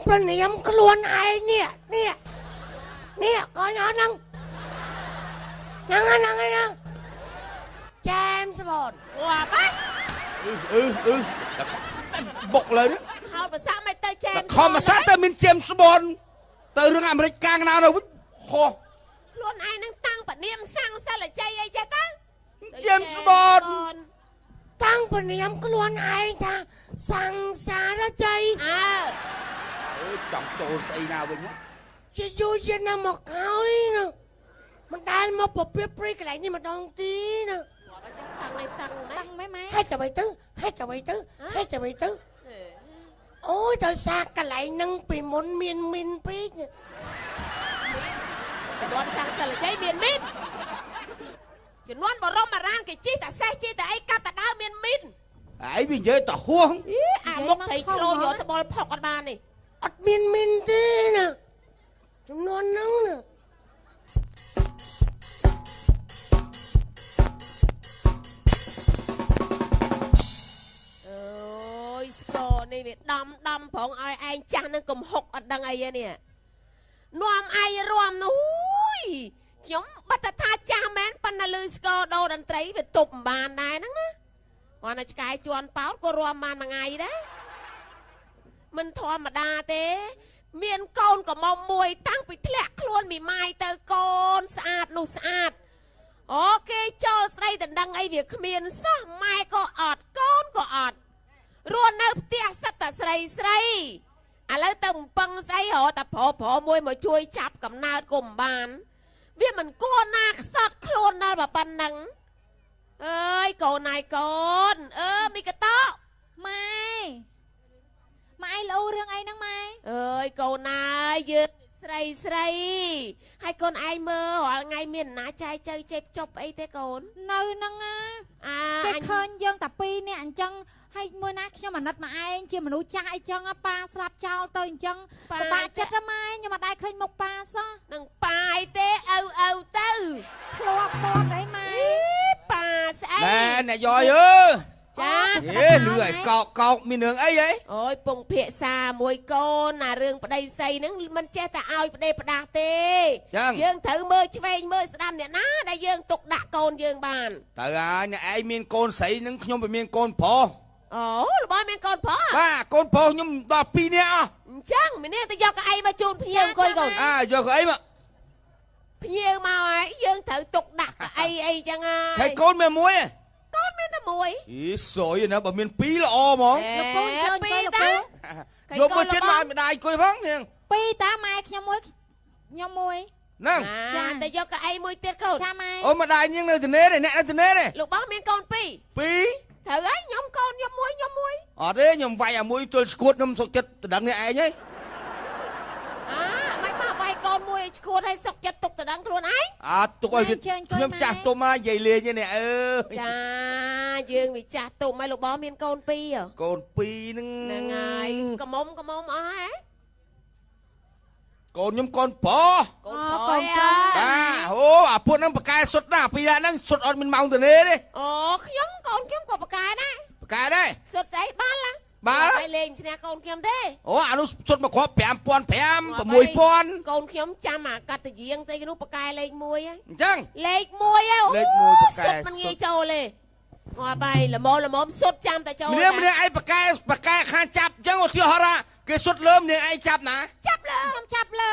ប្រនាមខ្លួនឯងនេះនេះនេះកូនអត់ហ្នឹងហ្នឹងហ្នឹងហ្នឹង James Bond ងាប់ហ៎ អឺអឺបុកលើនេះ ខោប្រសាមិនទៅ James ខំភាសាទៅមាន James Bond ទៅរឿងអាមេរិកកាំងណានៅវិញហោះ ខ្លួនឯងនឹងតាំងបនាមសាំងសិលជ័យអីចេះទៅ James Bond តាំងប្រនាមខ្លួនឯងថាសង្សារជ័យ អើ អើចង់ចូលស្អីណាវិញហ៎ ជាយូរជាណាស់មកហើយណាមិនដែលមកពពៀព្រៃកន្លែងនេះម្ដងទីណា ងាប់អញ្ចឹងតាំងឯតាំងម៉េ តាំងម៉េចម៉ែ ហេតុអ្វីទៅហេតុអ្វីទៅហេតុអ្វីទៅអូយដោយសារកន្លែងហ្នឹងពីមុនមានមីនពេក ជំនាន់សាំងសិលជ័យមានមីនជំនាន់បរមអារានគេជីតាសេះជីតាអីកាត់តាដើមមានមីន ឯងវានិយាយតែហួង អីអាមុខត្រីឆ្លោយកត្បល់ផុកអត់បាននេះ អត់មានមីនទេណាចំនួនហ្នឹងណា អើយស្គរនេះវាដំដំប្រងឲ្យឯងចាស់នឹងកំហុកអត់ដឹងអីទេនេះនាំឯងរំនោះយខ្ញុំបាត់តែថាចាស់មែនប៉ុន្តែលឺស្គរដូរតន្ត្រីវាទប់មិនបានដែរហ្នឹងណាគាត់តែឆ្កែជន់ប៉ោតក៏រំបានមួយថ្ងៃដែរមិនធម្មតាទេ មានកូនកំមុំមួយ តាំងពីធ្លាក់ខ្លួនមីម៉ាយទៅកូនស្អាតនោះស្អាតអូគេចូលស្ដីដណ្ដឹងអីវាគ្មានសោះម៉ែក៏អត់កូនក៏អត់រស់នៅផ្ទះសិតតែស្រីស្រីឥឡូវទៅបំពឹងស្អីរកតែប្រុសប្រុសមួយមកជួយចាប់កំណើតក៏មិនបាន វាមិនគួរណាខ្សត់ខ្លួនដល់ប៉ុណ្ណឹងអើយកូនណាយកូនអឺមីកតោ ម៉ែម៉ែលូរឿងអីហ្នឹងម៉ែ អើយកូនណាយយើងស្រីស្រីហើយកូនឯងមើលរាល់ថ្ងៃមានណាចែកចៅចេបចប់អីទេកូន នៅហ្នឹងណា អា គេ អញ ឃើញយើងតែពីរនាក់អញ្ចឹងហើយមួយណាខ្ញុំអាណិតមកឯងជាមនុស្សចាស់អីចឹងប៉ាស្លាប់ចោលទៅអញ្ចឹងពិបាកចិត្តណាម៉ែខ្ញុំអត់ដែរឃើញមុខប៉ាសោះ នឹងប៉ាយទេឪឪទៅ ធ្លាប់មាត់អីម៉ែ អីប៉ាស្អី ណែអ្នកយ៉យអើ ចា ហេលឺឲ្យកោកកោកមានរឿងអីហី អូយពងភាសាមួយកូនណារឿងប្តីស្អីហ្នឹងមិនចេះតែឲ្យប្តីផ្ដាស់ទេយើងត្រូវមើលឆ្វេងមើលស្ដាំអ្នកណាដែលយើងទុកដាក់កូនយើងបាន ទៅហើយអ្នកឯងមានកូនស្រីនឹងខ្ញុំវាមានកូនប្រុស អូរបស់មានកូនប្រុស បាទកូនប្រុសខ្ញុំដល់2នាក់អស់ អញ្ចឹងម្នាក់ទៅយកកៅអីមកជូនភ្ញៀវអង្គុយកូន អាយកកៅអីមក ភ្ញៀវមកហើយយើងត្រូវទុកដាក់កៅអីអីចឹងហើ ហើយកូនមានមួយឯង កូនមានតែមួយ អីសយណាបើមានពីរល្អហ្មង លោកពូអញ្ជើញ ពី ទៅលោក រតា ពូ យកមួយទៀតមកឲ្យម្ដាយអង្គុយផងនាង ពីរតាម៉ែខ្ញុំមួយខ្ញុំមួយ ហ្នឹង ចាតែយកកៅអីមួយទៀតកូន ចាម៉ែ អូម្ដាយនាងនៅទនេទេអ្នកនៅទនេទេ លោកបងមានកូនពីរ ពីរ ត្រូវហើយខ្ញុំកូនខ្ញុំមួយខ្ញុំមួយ អត់ទេខ្ញុំវាយអាមួយទល់ឈួតខ្ញុំសុកចិត្តដណ្ដឹងនេះឯងហី អាមិនមកវាយកូនមួយឲ្យឈួតឲ្យសុកចិត្តទុកទៅដឹងខ្លួនឯង អត់ទុកឲ្យវាខ្ញុំចាស់ទុំមកនិយាយលេងឯនេះអើយ ចាយើងវាចាស់ទុំហើយលោកបងមានកូនពីរហ៎ កូនពីរហ្នឹង ហ្នឹងហើយកំមុំកំមុំអស់ហ៎ កូនខ្ញុំកូនប្រុស កូនប្រុសអើ បាទអូអាពួកហ្នឹងបកកែសុតណាស់អាពីរនាក់ហ្នឹងសុតអត់មានម៉ោងទនេទេ អូខ្ញុំកូនខ្ញុំក៏បកកែដែរ បកកែដែរ សុតស្អីបាល់ហ៎ បាល់ ហើយលេងឈ្នះកូនខ្ញុំទេ អូអានោះសុតមកគ្រាប់5500 6000 កូនខ្ញុំចាំអាកាត់តយាងស្អីគេនោះបកកែលេខ1ហើយ អញ្ចឹង លេខ1ហើយ លេខ1បកកែ សុតមិនងាយចូលទេងាប់ហើយល្មមល្មមសុតចាំតែចូល ម្នាក់ម្នាក់ឯងបកកែបកកែខាងចាប់អញ្ចឹងឧទាហរណ៍ថាគេសុតលើម្នាក់ឯងចាប់ណា ចាប់លើ ខ្ញុំចាប់លើ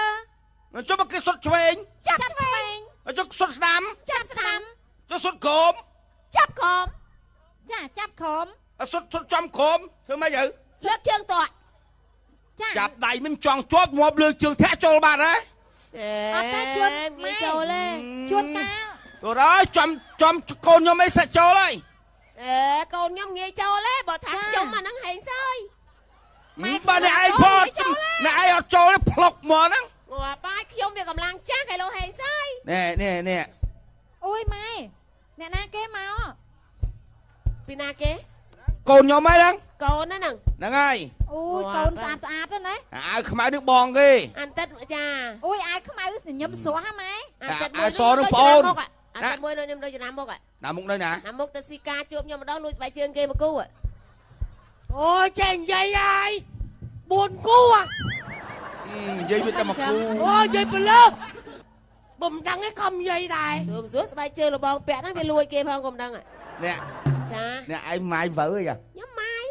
ចុះមកគេសុតឆ្វេង ចាប់ឆ្វេង ចុះសុតស្ដាំ ចាប់ស្ដាំ ចុះសុតក្រោម ចាប់ក្រោម ចាចាប់ក្រម សុតសុតចំក្រោមធ្វើម៉េចទៅ លើកជើងតក់ ចា ចាប់ដៃមិនចង់ជាប់ងាប់លើជើងធាក់ចូលបាត់ហ៎ អត់ទេជួន ងាយចូលទេ ជួនកាល ទៅហើយចំចំកូនខ្ញុំអីសាច់ចូលហើយ អេកូនខ្ញុំងាយចូលទេបើថាខ្ញុំអាហ្នឹងហែងសើយ បើអ្នកឯងផតអ្នកឯងអត់ចូលទេផ្លុកមកហ្នឹង ងាប់ហើយខ្ញុំវាកម្លាំងចាស់គេលោកហែងសើយ ណែណែណែ អូយម៉ែអ្នកណាគេមក ពីណាគេ កូនខ្ញុំហ្នឹង កូនហ្នឹង ហ្នឹងហើយ អូយកូនស្អាតស្អាតណា អាវខ្មៅនេះបងគេ អានតិតចា អូយអាយខ្មៅញញឹមស្រស់ហ่ะម៉ែ អានតិត អាសនឹងប្អូន អានតិតមួយនៅខ្ញុំដូចចំណាំមុខ ណាមុខនៅណា ណាមុខទៅស៊ីការជួបខ្ញុំម្ដងលួចស្បែកជើងគេមកគូ អូយចេះនិយាយហើយ4គូហ៎ និយាយវាតែមកគូ អូនិយាយព្រលើបំដឹងឯងក៏និយាយដែរ សួរសួរស្បែកជើងលបងពាក់ហ្នឹងវាលួចគេផងកុំដឹងហ่ะ អ្នក ចា អ្នកឯងម៉ាយវើអី ខ្ញុំម៉ាយ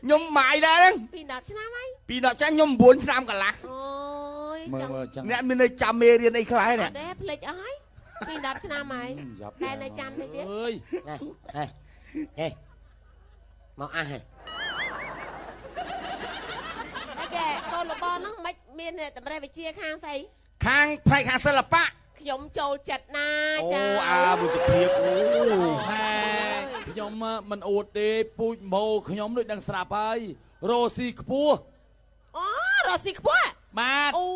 ខ្ញុំម៉ាយដែរហ្នឹង ពី10ឆ្នាំហើយ ពី10ឆ្នាំខ្ញុំ9ឆ្នាំកន្លះ អូយ មើល ចាំ មើលចឹង អ្នកមាននៅចាំមេរៀនអីខ្លះនេះ អត់ទេភ្លេចអស់ហើយពី10ឆ្នាំហើយតែនៅចាំតិចទៀត អើយ ហេហេមកអះហេ តែគេកូនលបងហ្នឹងមិនមានតម្រេះវិជាខាងស្អី ខាងផ្នែកខាងសិល្បៈ ខ្ញុំចូលចិត្តណា អូ ចា អាបុសុភាពអូ ម៉ែខ្ញុំមិនអួតទេពូជម៉ូខ្ញុំដូចដឹងស្រាប់ហើយរ៉ូស៊ីខ្ពស់ អូរកស៊ីខ្ពស់ បាទ អូ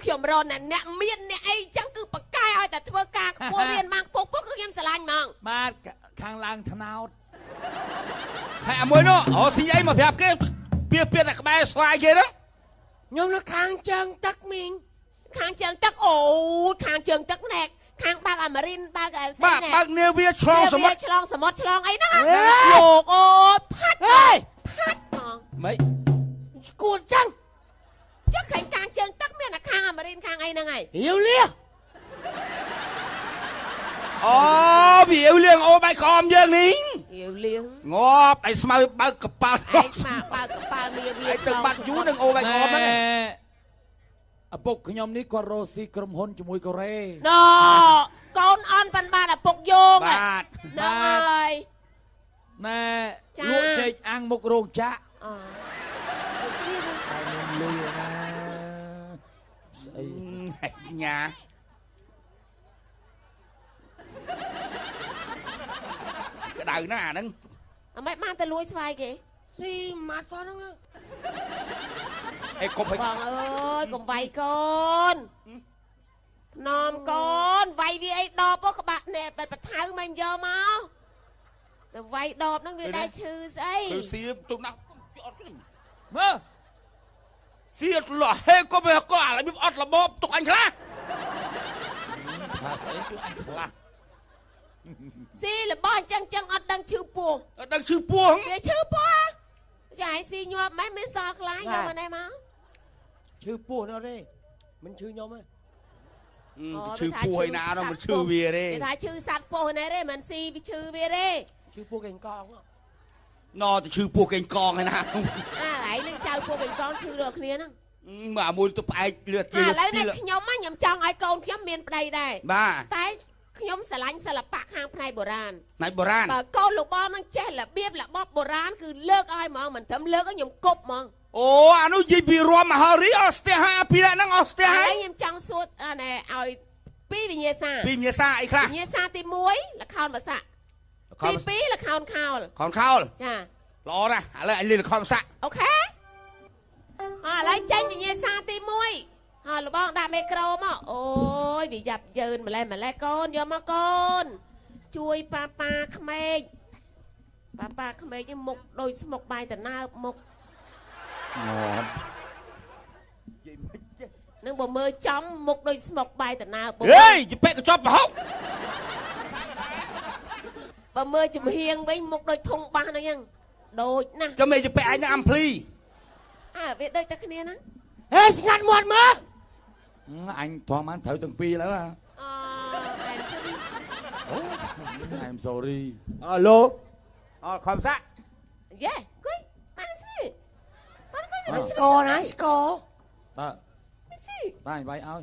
ខ្ញុំរកអ្នកអ្នកមានអ្នកអីចឹងគឺបកកែឲ្យតែធ្វើការខ្ពស់រៀនបានខ្ពស់ខ្ពស់គឺខ្ញុំស្រឡាញ់ហ្មង បាទខាងឡើងថ្នោត ហើយអាមួយនោះអូស៊ីអីមកប្រាប់គេពៀពៀតែក្បែរស្វាយគេហ្នឹង ខ្ញុំនៅខាងជើងទឹកមីង ខាងជើងទឹកអូខាងជើងទឹកណែខាងបើកអាមេរិនបើកអាស៊ី បាទ ណែ បើកនាវាឆ្លងសមុទ្រ ឆ្លងសមុទ្រឆ្លងអីហ្នឹងលោកអូផាត់ ហេ ផាត់ហ្មង ម៉េច ស្គួតចឹង ចុះខាងខាងជើងទឹកមានតែខាងអាមេរិនខាងអីហ្នឹងហើយ រាវលៀ អូវាអ៊ីវលៀងអូបែកក្អមយើងនេះ រាវលៀង ងាប់ឯស្មៅបើកកប៉ាល់ ឯងស្មាបើកកប៉ាល់នាវា ឯទៅបាត់យូរនឹងអូបែកក្អមហ្នឹង ឪពុកខ្ញុំនេះគាត់រ៉ូស៊ីក្រុមហ៊ុនជាមួយកូរ៉េ ណកូនអន់ប៉ាន់បានឪពុកយោង បាទ ហ្នឹងហើយ ណែលក់ចេកអាំងមុខរោងចក្រ អូ តែមានលុយណាស្អី ញ៉ាក្តៅណាស់អាហ្នឹង អមិនបានទៅលួចស្វាយគេ ស៊ីម៉ាត់ហ្នឹង អេគប់ឲ្យ បងអើយកុំវាយកូនថ្នមកូនវាយវាអីដបក្បាក់ណែបថៅមិនយកមកទៅវាយដបហ្នឹងវាដែរឈឺស្អី ទៅស៊ីទុំណាស់អត់ មើល ស៊ីអត់លោះហេគប់ឲ្យក៏អារបៀបអត់របបទុកអញខ្លះ ថាស្អីគឺអញខ្លះ ស៊ីរបស់អញ្ចឹងចឹងអត់ដឹងឈឺពោះ អត់ដឹងឈឺពោះ វាឈឺពោះចាឲ្យស៊ីញាប់ម៉េះមានសល់ខ្លាយកមកនេះមក ឈឺពោះនោះទេមិនឈឺខ្ញុំទេ ឈឺពោះឯណានោះមិនឈឺវាទេ គេថាឈឺសัตว์ពោះណែទេមិនស៊ីវាឈឺវាទេ ឈឺពោះកេងកង ណទៅឈឺពោះកេងកងឯណា អើឯងនឹងចៅពោះកេងកងឈឺដល់គ្នាហ្នឹង មកអាមួយទៅផ្អែកលឿត ឥឡូវនេះខ្ញុំខ្ញុំចង់ឲ្យកូនខ្ញុំមានប្តីដែរ បាទ តែខ្ញុំស្រឡាញ់សិល្បៈខាងផ្នែកបុរាណ ផ្នែកបុរាណ បើកូនលោកបងនឹងចេះរបៀបរបបបុរាណគឺលើកឲ្យហ្មងមិនត្រឹមលើកឲ្យខ្ញុំគប់ហ្មង អូអានោះនិយាយពីរំមហោរីអស់ស្ទះហើយអាពីរហ្នឹងអស់ស្ទះហើយ ខ្ញុំចង់សួរអាណែឲ្យពីរវិញ្ញាសា ពីវិញ្ញាសាអីខ្លះ វិញ្ញាសាទី1ល្ខោនបាសាក់ទី2ល្ខោនខោល ខោនខោល ចា ល្អណាស់ឥឡូវអញលេងល្ខោនបាសាក់ អូខេឥឡូវចេញវិញ្ញាសាទី1ហើយលបងដាក់មីក្រូមកអូយវាយ៉ាប់យឺនម្លេះម្លេះកូនយកមកកូនជួយប៉ាប៉ាក្មេកប៉ាប៉ាក្មេកនេះមុខដូចស្មុកបាយតណើបមុខ ងាប់ នឹងបើមើលចំមុខដូចស្មុកបាយតណើប ហេយពេកកញ្ចប់ប្រហុក បើមើលចំហៀងវិញមុខដូចធុងបាសហ្នឹងដូចណាស់ ចាំមេយពេកឯងនឹងអាំភ្លី អើវាដូចតែគ្នាហ្នឹង ហេស្ងាត់មាត់មើល អញទ្រាំបានត្រូវទាំងពីរแล้ว អូ I'm sorry I'm sorry អាឡូអខំសាក់ យេគួយបានស្រីបានគួយ ស្គរណាស្គរ តើ ស៊ី តើអញវាយឲ្យ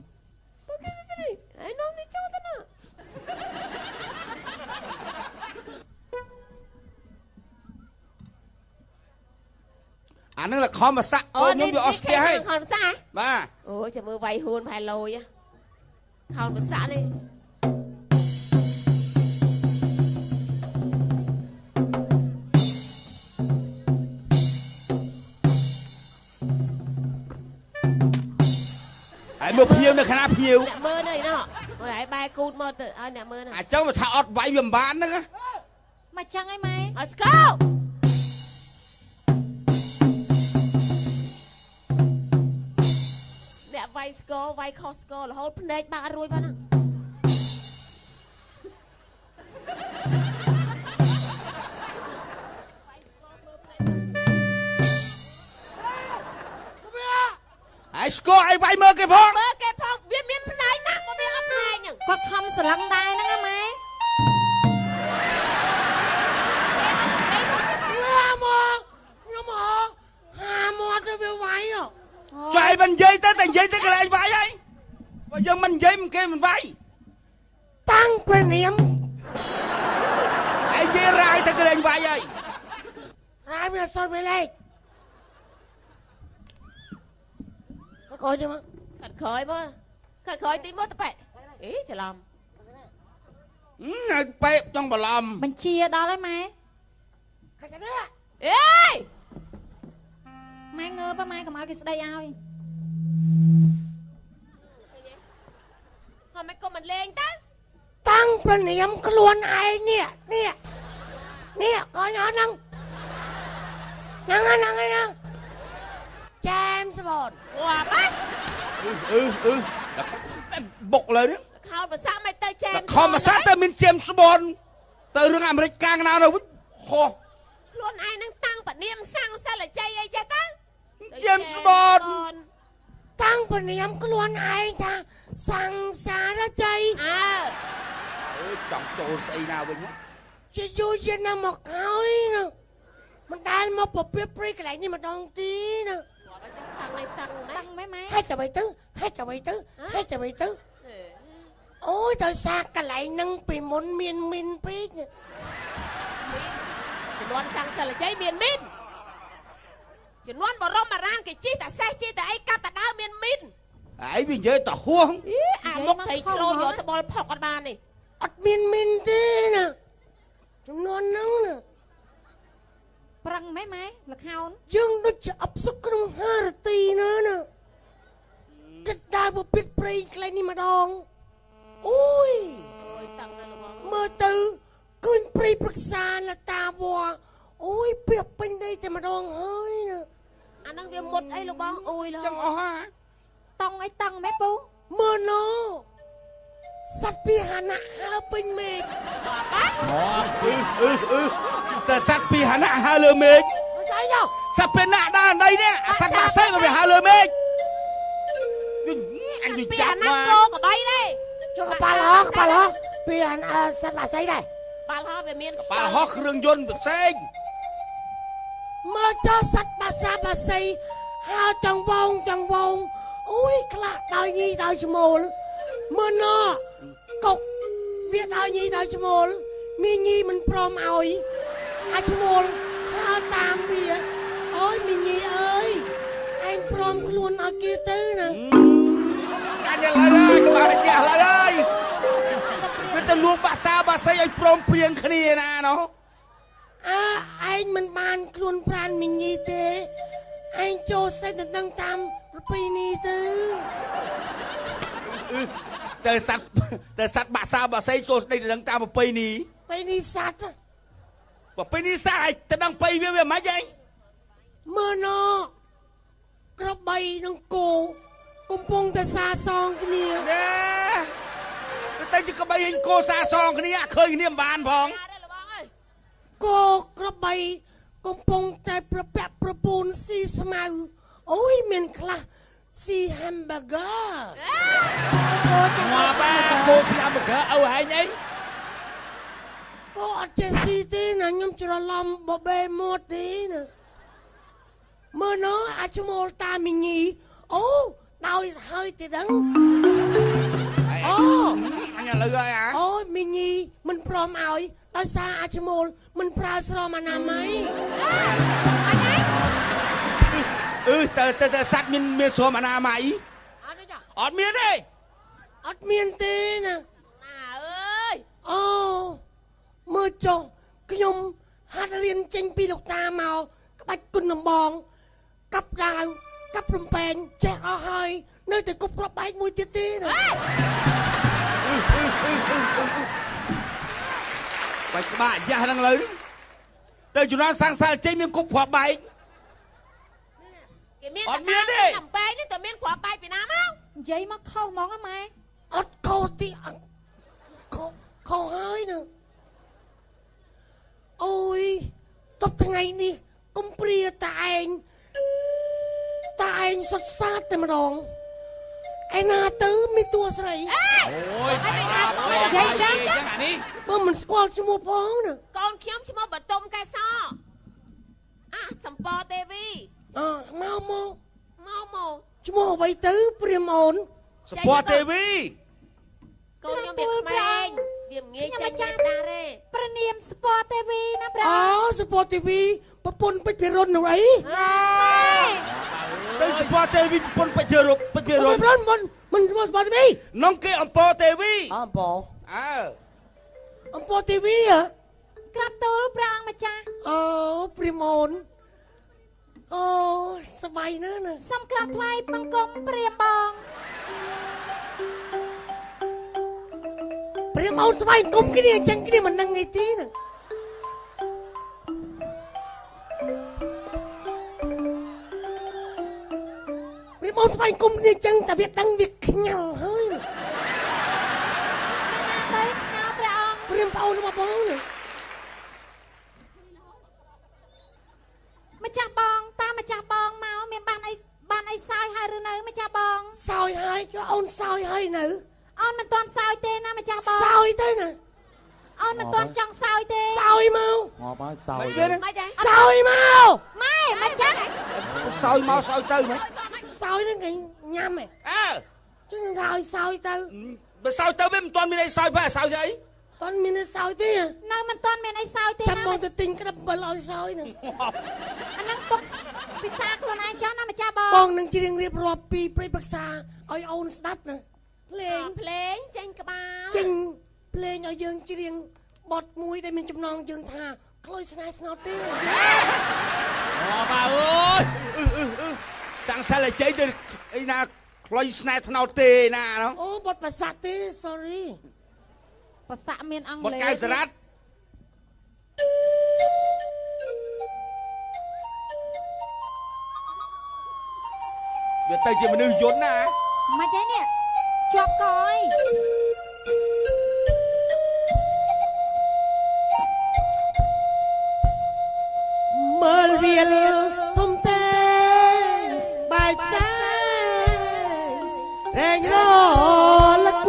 បងគេស្រីឯនំនេះចូលទៅណា អាហ្នឹងលខំសាក់កូនខ្ញុំវាអស់ស្ទះហើយ ខំសាក់ បាទ អូចាំមើលវាយហួនផែលយខោនប្រសាក់នេះ ហើយមើលភ្ញៀវនៅខាងណាភ្ញៀវ អ្នកមើលនៅណោះហើយបែគូតមកទៅឲ្យអ្នកមើលហ្នឹង អញ្ចឹងបើថាអត់វាយវាមិនបានហ្នឹង មកចឹងឯងម៉ែ អស្កោអ្នកវាយស្គរវាយខុសស្គររហូតភ្នែកបាក់អត់រួចបានហ្នឹង ឯងស្គាល់ឯងវាយមើលគេផង មើលគេផងវាមានភ្នែកណាស់ក៏វាអត់ភ្នែកហ្នឹង គាត់ខំស្រឡឹងដែរហ្នឹងណាម៉ែ មកខ្ញុំហ៎ហាមកទៅវាវាយ ចុះឯងមិននិយាយទៅតែនិយាយទៅកន្លែងវាយហើយបើយើងមិននិយាយគេមិនវាយ តាំងព្រះនាម ឯងនិយាយរាយទៅកន្លែងវាយហើយ រាយវាសុនវាលេខក្រោយទេមក ខាត់ក្រោយមកខាត់ក្រោយទីមកតប៉ែអេច្រឡំ ហើយប៉ែចង់បន្លំ បញ្ជាដល់ហើយម៉ែ ខាត់នេះ អេ ម៉ែងើបម៉ែកុំឲ្យគេស្ដីឲ្យ ហមមិនក៏មិនលេងទៅ តាំងព្រះនាមខ្លួនឯងនេះនេះនេះកូនអត់ហ្នឹងហ្នឹងហ្នឹងហ្នឹងចែមសបន ងាប់ហ៎ អឺអឺបុកលើនេះ ខោប្រសាមិនទៅចែម ខំប្រសាទៅមានចែមសបនទៅរឿងអាមេរិកកាំងណានៅវិញហោះ ខ្លួនឯងនឹងតាំងពនាមសាំងសិលជ័យអីចេះទៅ ចែមសបន តាំងពនាមខ្លួនឯងថាសង្សារជ័យ អើ អើចង់ចូលស្អីណាវិញហ៎ ជាយូរជាណាស់មកហើយណាមិនដែលមកពពៀព្រៃកន្លែងនេះម្ដងទីណា តាំងនេះតាំងណា តាំងម៉ែម៉ែ ហេតុអ្វីទៅហេតុអ្វីទៅហេតុអ្វីទៅអូយដោយសារកន្លែងហ្នឹងពីមុនមានមីនពេក មីនជំនាន់សាំងសិលជ័យមានមីនជំនាន់បរមរានគេជីតាសេះជីតាអីកាប់តាដើមមានមីន ឯងវានិយាយតាហួង អាមុខត្រីឆ្លោយកត្បល់ផុកអត់បាននេះ អត់មានមីនទេណាចំនួនហ្នឹងណា ប្រឹងម៉ែម៉ែលខោន យើងដូចជាអផ្សុកក្នុងហារទីណាណាគិតដើរពពៀតព្រៃកន្លែងនេះម្ដងអូយ តាំងនៅល្មម មើលទៅឃើញព្រៃប្រឹក្សាលតាវ៉អូយពាក្យពេញដីតែម្ដងហើយណា អាហ្នឹងវាមុតអីលោកបងអូយ ចឹងអស់ហា តង់អីតង់ម៉ែពូ មើលណូសត្វពីហណៈហើពេញមេឃ បា អឺអឺអឺតែសត្វពីហណៈហើលើមេឃ ស្អីទៅ សត្វពីណៈដើរដីនេះសត្វបាក់សៃក៏វាហើលើមេឃអញ ពី ចាប់មក អាណាគោក៏បីដែរ ចុះកប៉ាល់ហោះកប៉ាល់ហោះពីអានសត្វបាក់សៃដែរ បាល់ហោះវាមាន បាល់ហោះគ្រឿងយន្តផ្សេង មើលចុះសត្វបាសាបាសៃហើទាំងវងទាំងវងអូយខ្លះដោយញីដោយឈ្មោលមើលណកុកវាដោយញីដោយឈ្មោលមីញីមិនព្រមឲ្យអាចឈ្មោលហើតាមវាអូយមីញីអើយឯងព្រមខ្លួនឲ្យគេទៅណា កាញ់ឡើយហើយក្បាលយ៉ាស់ឡើយហើយវាទៅលួងបាសាបាសៃឲ្យព្រមព្រៀងគ្នាណាណោះ អើឯងមិនបានខ្លួនប្រានមីញីទេឯងចូលសេចដណ្ដឹងតាមប្រពៃណីទៅ ទៅសត្វទៅសត្វបាសាបាសៃចូលស្ដីដណ្ដឹងតាមប្រពៃណី ប្រពៃណីសត្វ ប្រពៃណីសត្វឲ្យទៅដឹងបៃវាវាមិនហី មើលណក្របីនឹងគោកំពុងតែសាសងគ្នា ណែទៅជាក្បីហិញគោសាសងគ្នាឃើញគ្នាមិនបានផង គោក្របីកំពុងតែប្រពាក់ប្រពូនស៊ីស្មៅអូយមានខ្លះស៊ី hamburger គោចាស់ ងាប់គោស៊ី hamburger ឪហែងអី គោអត់ចេះស៊ីទេណាខ្ញុំច្រឡំបបេមាត់ទេណាមើលណអាចឈ្មោលតាមីញីអូដោយហើយទេដឹងអូ អញឥឡូវហើយអា អូមីញីមិនព្រមឲ្យដោយសារអាចឈ្មោលមិនប្រើស្រោមអនាម័យ អឺទៅទៅសត្វមានមានស្រោមអនាម័យ អត់ទេចា អត់មានទេ អត់មានទេណា ណាអើយ អូមើលចុះខ្ញុំហាត់រៀនចេញពីលោកតាមកក្បាច់គុណដំបងកាប់ដាវកាប់រំពែងចេះអស់ហើយនៅតែគប់គ្រាប់បែកមួយទៀតទេណា បាច់ក្បាលយ៉ាស់ហ្នឹងលើទៅជំនាន់សាំងសាលចេញមានគប់គ្រាប់បែក គេមាន អត់មានទេ អំបែងនេះតែមានគ្រាប់បែកពីណាមក និយាយមកខុសហ្មងហ៎ម៉ែ អត់ខុសទីអត់ខុសខុសហើយណាអូយស្ទប់ថ្ងៃនេះកុំព្រាតាឯងតាឯង ងសុតសាតតែម្ដងឯណាទៅមានតួស្រី អូយ មិននិយាយចឹង អានេះ បើមិនស្គាល់ឈ្មោះផងណា កូនខ្ញុំឈ្មោះបតុមកែសអាសំពទេវី អើមកមក មកមក ឈ្មោះអ្វីទៅព្រាមអូន សពតទេវី កូនខ្ញុំវាក្មេងវាមិនងាយចាញ់ចាស់ដែរទេ ព្រះនាមស្ពតទេវីណាព្រះ អូ អង្គ សពតទេវីប្រពន្ធពេជ្រពិរុននោះអី ទៅសពតទេវីប្រពន្ធពេជ្ររុបពេជ្ររុន ពិរុនមិនមិនឈ្មោះសពតទេវី នងគេអំពតទេវី អំព អើ អំពទេវីហ៎ ក្រាបទូលព្រះអង្គម្ចាស់ អូព្រាមអូនអូសប្បាយណាស់ណា សូមក្រាបថ្វាយបង្គំព្រាមបង ព្រាមអូនស្វែងគុំគ្នាអញ្ចឹងគ្នាមិនដឹងអីទេណាព្រាមអូនស្វែងគុំគ្នាអញ្ចឹងតែវាដឹងវាខ្ញាល់ហើយណា ណាណាទៅខ្ញាល់ព្រះអង្គ ព្រាមប្អូនរបស់បងណា ម្ចាស់បងតើម្ចាស់បងមកមានបានអីបានអីសោយហើយឬនៅម្ចាស់បង សោយហើយក៏អូនសោយហើយនៅ អូនមិនទាន់សោយទេណាម្ចាស់បង សោយទៅណា អូនមិនទាន់ចង់សោយទេ សោយមក ងាប់ហើយសោយ មិនវា មិនចា សោយមក ម៉ែមិនចឹង ទៅសោយមកសោយទៅមិន សោយហ្នឹងគេញ៉ាំហ៎ អើ ចឹងថាឲ្យសោយទៅ បើសោយទៅវាមិនទាន់មានអីសោយបើសោយស្អី តន់មានសោយទេហ៎ នៅមិនទាន់មានអីសោយទេ ចាំ ណា បងទៅទិញក្តាប់អំបិលឲ្យសោយហ្នឹង អាហ្នឹងទុកពិសាខ្លួនឯងចោះណាម្ចាស់បង បងនឹងច្រៀងរៀបរាប់ពីព្រៃប្រឹក្សាឲ្យអូនស្ដាប់ណាភ្លេង ភ្លេងចេញក្បាល ចេញភ្លេងឲ្យយើងច្រៀងបទមួយដែលមានចំណងយើងថាក្លុយស្នេហ៍ស្ងោតទេ ងាប់ហើយអើយ សង្សាលជ័យទៅអីណាក្លុយស្នេហ៍ថ្នោតទេណានោះ អូបទប្រសាទទេ sorry ប្រសាក់មានអង់ ប គ្លេស តកៅសរ៉ាត់វាទៅជាមនុស្សយន្តណា មិនអីនេះជាប់កយ មើលវាលធំទេបែកផ្សាយរែងរលឹក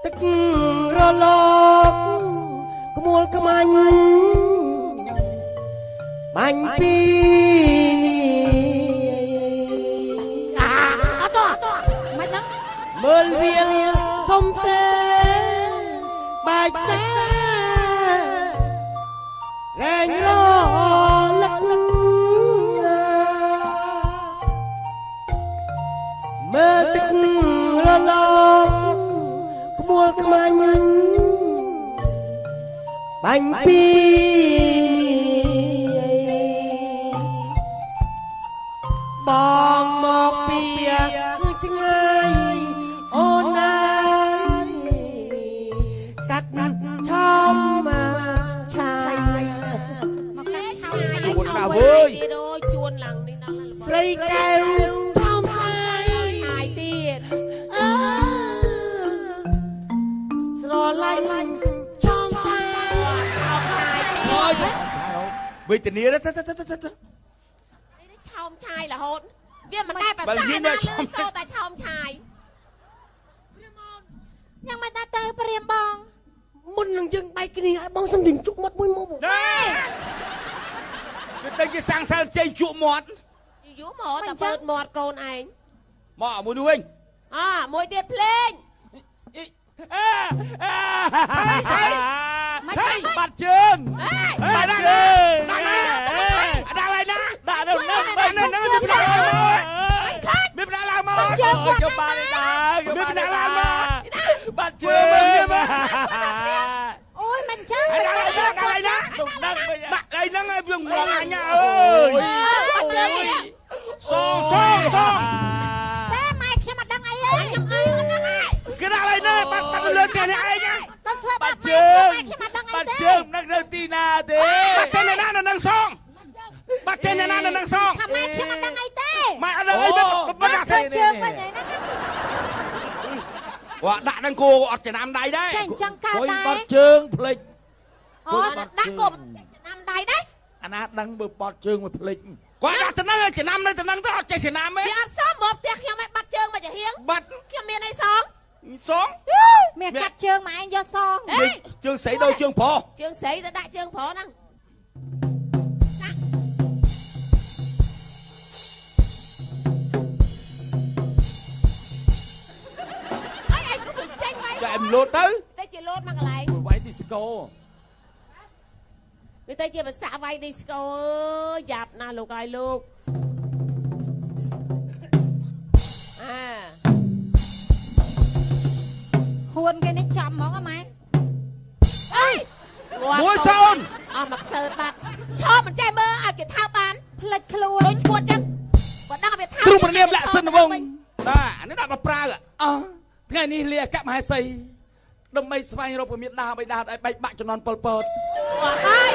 ទឹករលកក្មួលក្មាញ់បាញ់ពីនេះអាអត់ត មិនហ្នឹង មើលវាលធំទេបែកផ្សារែងរលឹកមើលទឹករលកក្មួលក្មាញ់បាញ់ពីនេះបងមកពីឆ្ងាយអូនណាយកាត់ឆោមមកឆាយ មកកាត់ឆោ ជួនណាវើយ ទៀតអូយជួនឡើងនេះដល់ឡើង ស្រីកែវឆោមឆាយ ឆាយទៀត អើស្រឡាញ់ឆោមឆាយ ឆោមឆាយ អូយ វេទនាទៅទៅទៅទៅ នេះឆោមឆាយរហូតវាមិនដែរប្រ បើ សា ណា និយាយដល់ឆោម លឺសូតែឆោមឆាយ យ៉ាងមិនដែរទៅព្រាមបង មុននឹងយើងបែកគ្នាឲ្យបងសំទិញជក់មាត់មួយមក ណែវាទៅជាសង្សាលជ័យជក់មាត់ យូរមកតែបើតមាត់កូនឯង មកមួយនោះវិញ អាមួយទៀតភ្លេង មិនចឹង បាត់ជើង អេ បាត់ជើង ដាក់ណាដាក់ឡើយណា ដាក់នៅនឹង ដាក់នៅនឹងមានដាក់ឡើងមកមានដាក់ឡើងមក ជើងគាត់ យកបានដែរបាត់ជើង អូយមិនចឹង ហើយដាក់ឡើយណាដាក់ឡើយណា ទុកដឹងវិញ ដាក់ឡើយហ្នឹងឲ្យវាងំអញអើយ បាត់ជើងនេះ សងសងសង តែម៉ែខ្ញុំអត់ដឹងអីទេ ខ្ញុំអីអត់ដឹងឯង គេដាក់ឡើយណាបាត់បាត់លើផ្ទះនេះឯងណា កូនធ្វើបា បា ប ត់ជើង ម៉ែខ្ញុំអត់ដឹងអី បាត់ ទេ ជើងមិនដឹងនៅទីណាទេ បាត់ទេណានៅនឹងសងបាត់ទេណានៅនឹងសង ថាម៉ែខ្ញុំអត់ដឹងអីទេ ម៉ែអត់ដឹងអីបាត់ដាក់ទេ ធ្វើជើងវិញអីហ្នឹង គាត់ដាក់នឹងគោអត់ចំណាំដៃដែរ ចេះអញ្ចឹងកើត គួយ ដែរ បាត់ជើងភ្លេច អូ ដាក់កុំចំណាំដៃដែរ អាណាដឹងបើបត់ជើងមកភ្លេច គាត់ដាក់តំណឹងចំណាំនៅតំណឹងទៅអត់ចេះចំណាំទេ វាអត់សមមកផ្ទះខ្ញុំឲ្យបាត់ជើងមកចាហៀង បាត់ ខ្ញុំមានអីសង សង មានកាត់ជើងមកឯងយកសង ហេ ជើងស្រីដូចជើងប្រុស ជើងស្រីទៅដាក់ជើងប្រុសហ្នឹងសាក់អីឯងក៏មិនចេញវាយ ចែមលោតទៅ ទៅជាលោតមកកន្លែង វាយឌីស្កូ វាទៅជាភាសាវាយឌីស្កូអើយយ៉ាប់ណាស់លោកអើយលោកអា ហួនគេនេះចំហ្មងហ៎ម៉ែ អើយ មួយសូន អស់មកសើបាត់ឈប់មិនចេះមើលឲ្យគេថើបបាន ផ្លិចខ្លួន ដូចឈួតចឹងបើដឹងឲ្យវាថើប គ្រូប្រនាមលក្ខសិនវង្ស បាទអានេះដាក់មកប្រើ អោះថ្ងៃនេះលាអគ្គមហេសីដើម្បីស្វែងរកពមៀតដាបៃតាឲ្យបែកបាក់ចំនួនប៉ុលពត អស់ហើយ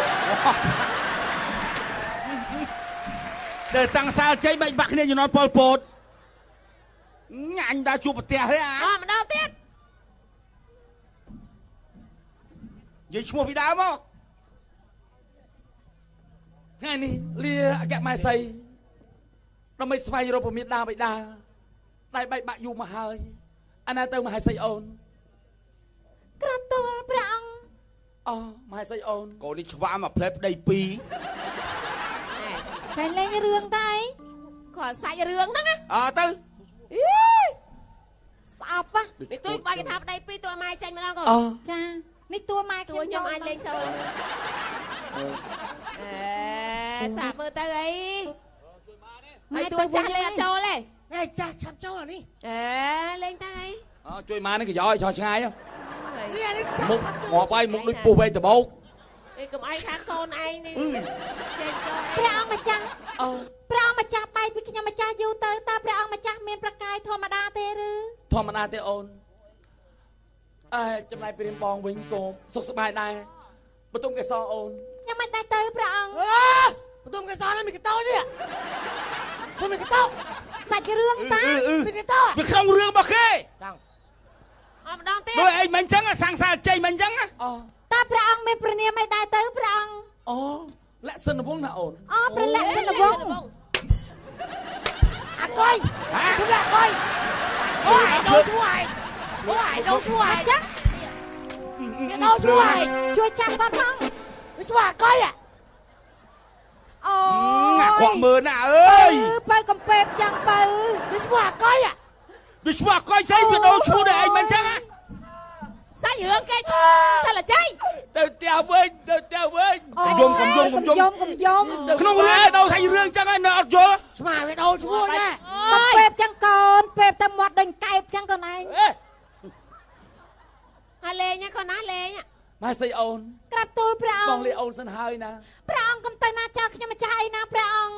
ដែលសង្សារជ័យបែកបាក់គ្នាជំនាន់ប៉ុលពតញ៉ាញ់ដល់ជួបប្រទះទេអា អស់ម្ដងទៀត និយាយឈ្មោះពីដើមមក ថ្ងៃនេះលាអគ្គមហេសីដើម្បីស្វែងរកពមៀតដាបៃតាដែលបែកបាក់យូរមកហើយអាណាទៅមហេសីអូន ក្រាបទូលព្រះអង្គ អូមហេសីអូនក ូននេះឆ្វាមកផ្លែប្តីពីរ តែលេងរឿងតែអី គាត់សាច់រឿងហ្នឹងណា អើទៅ អី ស្អប់ហ៎ នេះទួយបើគេថាប្តីពីរទួម៉ែចាញ់ម្ដងកូន អូ ចានេះតួម៉ែ ទួ ខ្ញុំ ខ្ញុំអាចលេងចូលអេសាកមើលទៅអី ម៉ែ ហើយទួចាស់លេងអត់ចូលទេ ណែចាស់ឆាប់ចូលអានេះ អេលេងទៅអី អូជួយម៉ានេះក៏យកឲ្យឆោឆ្ងាយ នេះអានេះចាស់ មុខ ឆាប់ចូល ងាប់ហើយមុខដូចពោះវែកដបោក អីកុំឲ្យថាកូនឯងនេះចេញចូលអី ព្រះអង្គម្ចាស់ អូ ព្រះអង្គម្ចាស់បែកពីខ្ញុំម្ចាស់យូរទៅតើព្រះអង្គម្ចាស់មានប្រកាយធម្មតាទេឬ ធម្មតាទេអូនអេចំណាយព្រាមបងវិញក៏សុខសប្បាយដែរបន្ទុំកេសរអូន ខ្ញុំមិនដែរទៅព្រះអង្គ អើបន្ទុំកេសរនេះមានកតោនេះធ្វើមានកតោ សាច់រឿងតា មានកតោ វាក្នុងរឿងរបស់គេ តាំង អស់ម្ដងទៀត ដូចឯងមិនអញ្ចឹងសង្សារជ័យមិនអញ្ចឹង អូ តើព្រះអង្គមានព្រះនាមអីដែរទៅព្រះអង្គ អូលក្ខសិនវង្សណាអូន អូព្រះលក្ខិនវង្ស អាកុយជុំអាកុយអូយដូរជួយអូយដូរជួយ អញ្ចឹង គេដូរជួយ ជួយចាប់គាត់ផង ជួយអាកុយ អូ អាក្រក់មើលណាអើយ បើកំពេបចឹងបើ វាឈ្មោះអាកុយ វាឈ្មោះអាកុយស្អីវាដូរឈ្មោះដល់ឯងមិនអញ្ចឹង សាច់រឿងគេសិលជ័យ ទៅផ្ទះវិញទៅផ្ទះវិញ កុំយំកុំយំកុំយំ កុំយំ ក្នុងរឿងដូរសាច់រឿងអញ្ចឹងហើយនៅអត់យល់ ស្មាវាដូរឈ្មោះណា កំពេបចឹងកូនពេបទៅមាត់ដេញកែបចឹងកូនឯង ហើយលេងណាកូនណាលេង មហេសីអូន ក្រាបទូលព្រះ ប អង្គ ងលាអូនសិនហើយណា ព្រះអង្គកុំទៅណាចោលខ្ញុំម្ចាស់អីណាព្រះអង្គ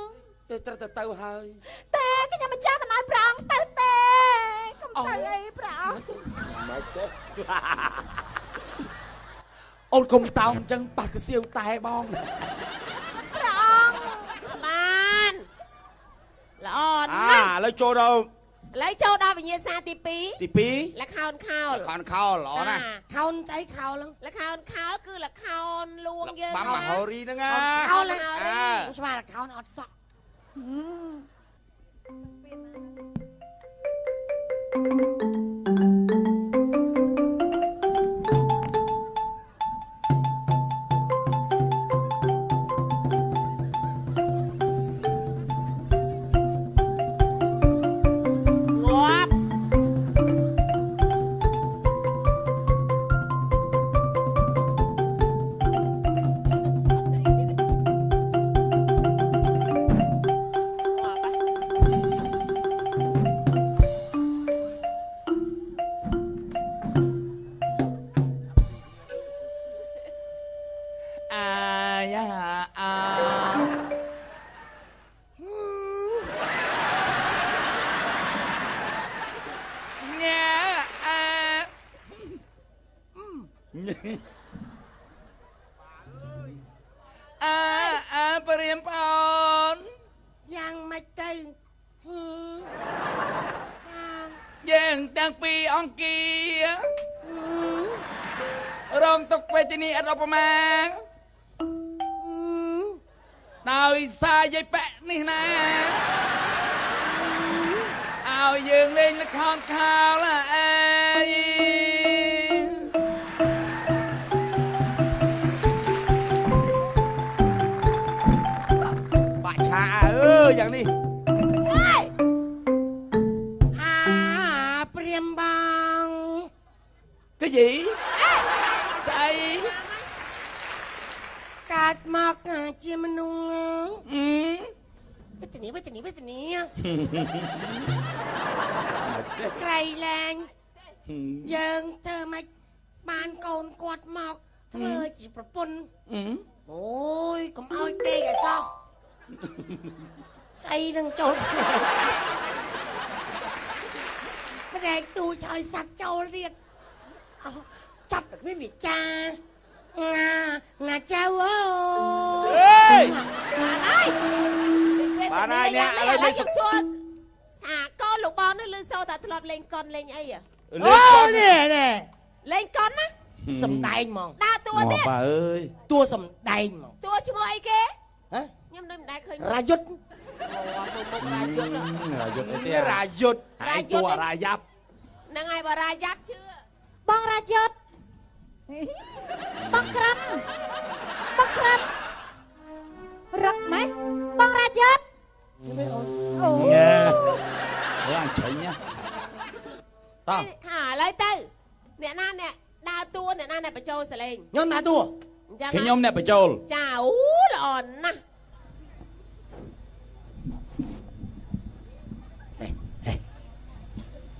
ទៅត្រូវទៅទៅហើយ តែខ្ញុំម្ចាស់មិនឲ្យព្រះអង្គទៅទេកុំទៅអីព្រះអង្គ អូនកុំតោងអញ្ចឹងប៉ះកសៀវតែបង ព្រះអង្គ បានល្អ អា ណាស់ ឥឡូវចូលដល់ ឥឡូវចូលដល់វិញ្ញាសាទី ទី2 2លខោនខោល ខនខោល្អណាស់ ខោនស្អីខោហ្នឹង លខោនខោលគឺលខោនលួងយើង បាំមហោរីហ្នឹងណា ខោនស្មាខោនអត់សក់ ងាប់ងាប់ហ៎ អាយ៉ាអាញ៉ាអាអាអាព្រាមប្អូន យ៉ាងម៉េចទៅហឹមបង យើងតាំងពីអង្គារងទុកវេទនីអត់អបមា ដោយសារយាយប៉ែនេះណាឲ្យយើងលេងល្ខោនខោលអើយ បាក់ឆាអើយយ៉ាងនេះ អាព្រាមបង cái gì ស្អី កើតមកជាមនុស្ស អឺ វេទនាវេទនាវេទនាក្រៃលែងយើងធ្វើម៉េចបានកូនគាត់មកធ្វើជាប្រពន្ធ អឺ អូយកុំឲ្យដេកឲ្យសោះស្អីនឹងចូលភ្នែកភ្នែកទូចឲ្យសัตว์ចូលទៀតអោចាប់តែគ្មានវិចាណាណាចៅអើ អេយ បានហើយ បានហើយអ្នកឥឡូវ ខ្ញុំសួរសាកូនលោកបងនេះលឺសូរតែធ្លាប់លេងកុនលេងអីហ៎ លេងកូន នេះនេះ លេងកុនណា សំដែងហ្មង ដើរតួទៀត ប៉ាអើយ តួសំដែងហ្មង តួឈ្មោះអីគេ ហ៎ ខ្ញុំដូចមិនដែលឃើញ រាយុទ្ធ អូមុខមុខរាយុទ្ធហ៎ រាយុទ្ធអីទេ រាយុទ្ធ ឯងតួរាយ៉ាប់ ហ្នឹងហើយបើរាយ៉ាប់ជឿ បងរាយុទ្ធបងក្រឹមបងក្រឹមរឹកម៉េចបងរាយុទ្ធ នេះអូន អូ ញ៉ែអើអញឆេញណាតោះ ហាឥឡូវទៅអ្នកណាអ្នកដើរតួអ្នកណាអ្នកបញ្ចូលសលេង ខ្ញុំណាតួ អញ្ចឹង ខ្ញុំអ្នកបញ្ចូល ចាអូល្អណាស់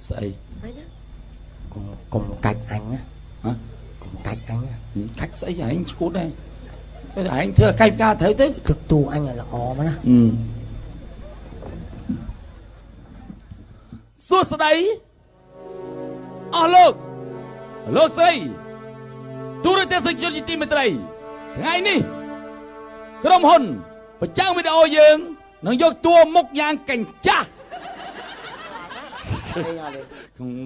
ស្អី អីណា កុំកុំកាច់អញណា ហ៎ កុំកាច់អញណា កាច់ស្អីឯងឈួតដែរតែឯងធ្វើកាយការត្រូវទៅ ទឹកតួអញឲ្យល្អមកណា សួស្តីអស់លោកលោកស្រីទូរទស្សនិកជនជាទីមេត្រីថ្ងៃនេះក្រុមហ៊ុនប្រចាំវីដេអូយើងនឹងយកតួមុខយ៉ាងកញ្ចាស់ លេងអត់លេង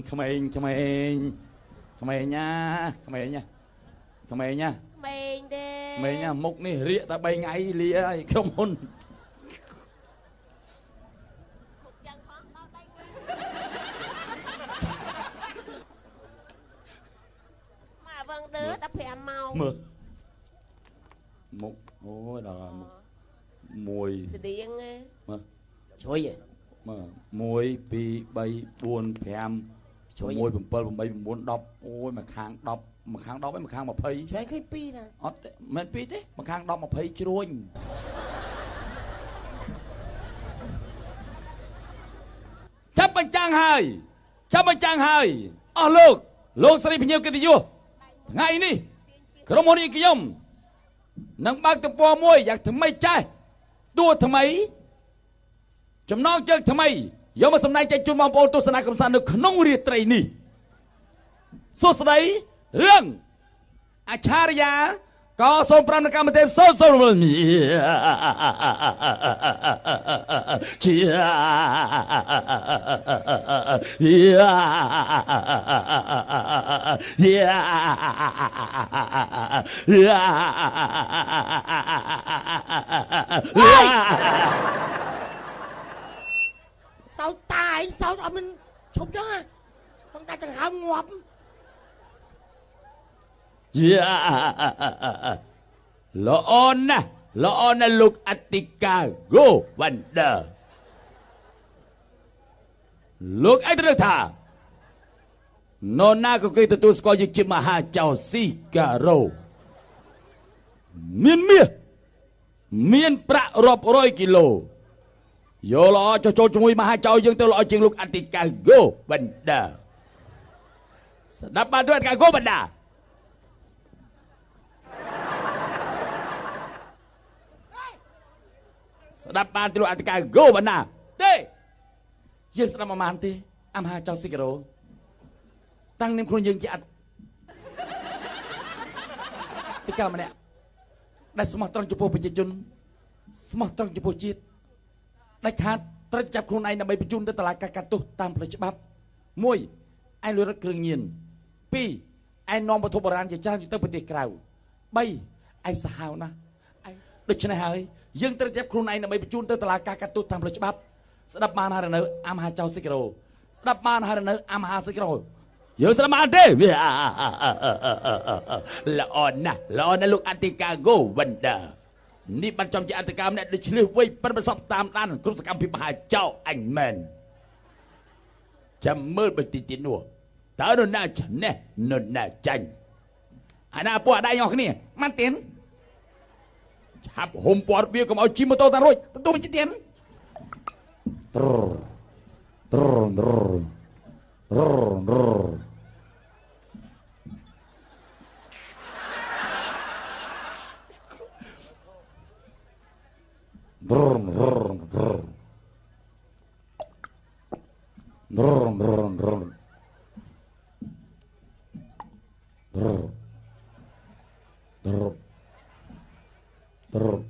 ក្មេងក្មេងក្មេងណាក្មេងណាក្មេងណា ក្មេងទេ ក្មេងណាមុខនេះរៀកតែ3ថ្ងៃលាហើយក្រុមហ៊ុន មុខចឹងផងដល់3ថ្ងៃមកវឹងដឺដល់5ម៉ោង មើលមុខអូយដល់ហើយមុខមួយ ស្តៀងឯង មើល ជួយឯង មើល1 2 3 4 5 ជួយ 6 7 8 9 10អូយមួយខាង10មួយខាង10ហើយមួយខាង20 ជួយឃើញពីរណា អត់ទេមិនមែនពីរទេមួយខាង10 20ជ្រួញចាប់បញ្ចាំងហើយចាប់បញ្ចាំងហើយអស់លោកលោកស្រីភ្ញៀវកិត្តិយសថ្ងៃនេះក្រុមហ៊ុននេះខ្ញុំនឹងបើកទំព័រមួយយ៉ាងថ្មីចាស់តួថ្មីចំណងជើងថ្មីយកមកសម្ដែងចែកជូនបងប្អូនទស្សនាកម្សាន្តនៅក្នុងរាត្រីនេះសួស្តីរឿងអច្ឆរិយាក៏សូមប្រាំនៅកម្មទេពសូសូជា សោតតាឯងសោតអត់មានឈប់ចឹងហ៎ចង់តែចង្ហើមងាប់ យ៉ាល្អណាស់ល្អណាស់លោកអតិកា Go Wonder លោកឯងត្រូវថានរណាក៏គេទទួលស្គាល់យើងជាមហាចៅស៊ីការ៉ូមានមាសមានប្រាក់រាប់រយគីឡូយកល្អចុះចូលជាមួយមហាចៅយើងទៅល្អជាងលោកអតិកា Go Wonder ស្ដាប់បានទេអតិកា Go Wonder ស្ដាប់បានទេលោកអធិការហ្គោបណ្ណាទេយើងស្ដាប់ប្រហែលទេអមហាចៅស៊ីការ៉ូតាំងនាមខ្លួនយើងជាអធិការម្នាក់ដែលស្មោះត្រង់ចំពោះប្រជាជនស្មោះត្រង់ចំពោះជាតិដាច់ខាតត្រូវចាប់ខ្លួនឯងដើម្បីបញ្ជូនទៅតុលាការកាត់ទោសតាមផ្លូវច្បាប់មួយឯងលួចរត់គ្រឿងញៀនពីរឯងនាំវត្ថុបុរាណជាច្រើនទៅប្រទេសក្រៅបីឯងសាហាវណាស់ឯងដូច្នេះហើយ យើងត្រូវចាប់ខ្លួនឯងដើម្បីបញ្ជូនទៅតុលាការកាត់ទោសតាមផ្លូវច្បាប់ស្ដាប់បានហើយនៅអាមហាចៅសិករោស្ដាប់បានហើយនៅអាមហាសិករោយើងស្ដាប់បានទេល្អណាស់ល្អណាស់លោកអធិការហ្គោវិនដានេះបានចំជាអធិការម្នាក់ដូចឆ្លៀសវៃប៉ិនប្រសពតាមដានគ្រប់សកម្មភាពមហាចៅអញមែនចាំមើលបន្តិចទៀតនោះតើនរណាឈ្នះនរណាចាញ់អាណាពួកអាដៃអស់គ្នាម៉ាន់ទៀនឆាប់ហុំព័ទ្ធវាកុំឲ្យជិះម៉ូតូតាមរួចទទួលមិនជិះទៀនត្រត្រត្រត្រត្រត្រត្រត្រត្រត្រត្រត្រ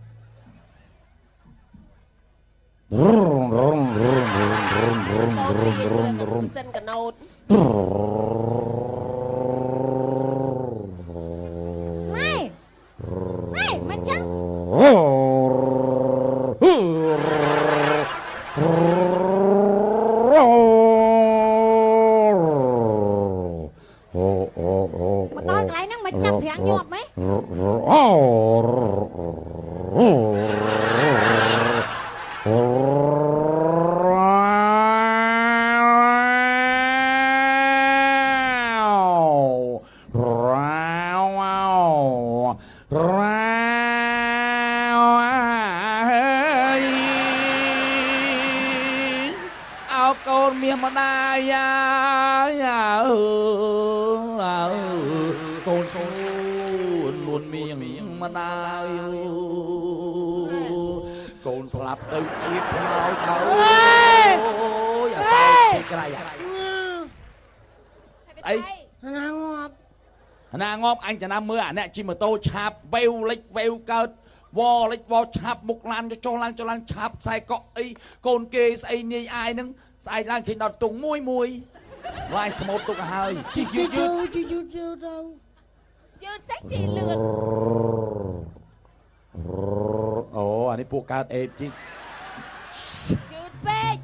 សិនកណូត ម៉ែម៉ែមិនចឹងមកដល់កន្លែងហ្នឹងមិនចាប់ប្រាំងញាប់ហ៎ អោកូនមាសម្ដាយយ៉ាអើកូនសូននួនមៀងម្ដាយកូនស្លាប់ទៅជាខ្មោចទៅអូយអាសោយពីក្រៃស្អី ណាងាប់ ណាងាប់អញចំណាំមើលអាអ្នកជិះម៉ូតូឆាបវេវលិចវេវកើតវលិចវឆាបមុខឡានចុះឡានចុះឡានឆាបខ្សែកក់អីកូនគេស្អីនាយអាយហ្នឹងស្អែកឡើងឃើញដល់ទងមួយមួយឡាយស្មូតទុកឲ្យជិះយឺតយឺត ជិះយឺតយឺតទៅ យឺតសេះជិះលឿន អូអានេះពួកកើតអេបជិះ យឺតពេក